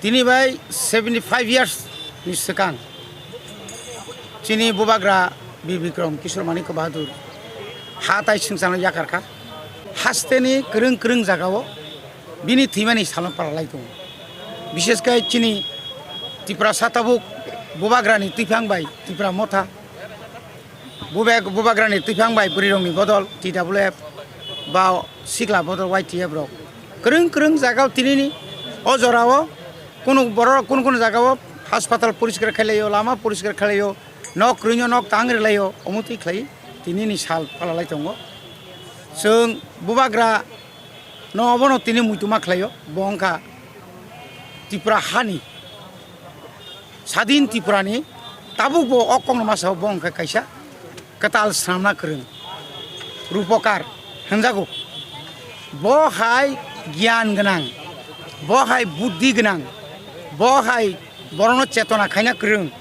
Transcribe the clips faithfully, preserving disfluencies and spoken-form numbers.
Tini bai seventy five years ni swkang chini bubagra Bir Bikram Kishore Manikya Bahadur ha tai swngcharno yakarkha. Hasteni kwrwng kwrwng jagao bini thwimani salno palalai tongo. Bishesh khe chini Tripura satabuk bubagrani twiphang bai Tripura motha, bubek-, bubagrani twiphang bai bwrwirokni bodol T W F ba sikla bodol Y T F rok kwrwng kwrwng jagao tinini o jorao kunu borok kunu kunu jagao haspatal poriskar khlailaio, lama poriskar khlailaio, nok kwrwino nok tang rwlaio, omo twi khlai tinini sal palalai tongo. Chwng bubagra no obono tini muitu ma khlaio, bo wngkha Tripura hani, sadin Tripurani tabukbo o kokno ma sao, bo wngkha kaisa kwtal swnamna kwrwng, rupokar hwnjago. Bo hai giyan gwnang, bo hai buddhi gwnang, bo hai borokno chetona khaina kwrwng,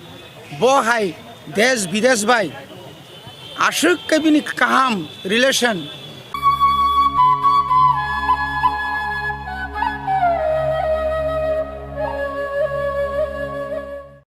bo hai desh bidesh bai aswk khe bini kaham relation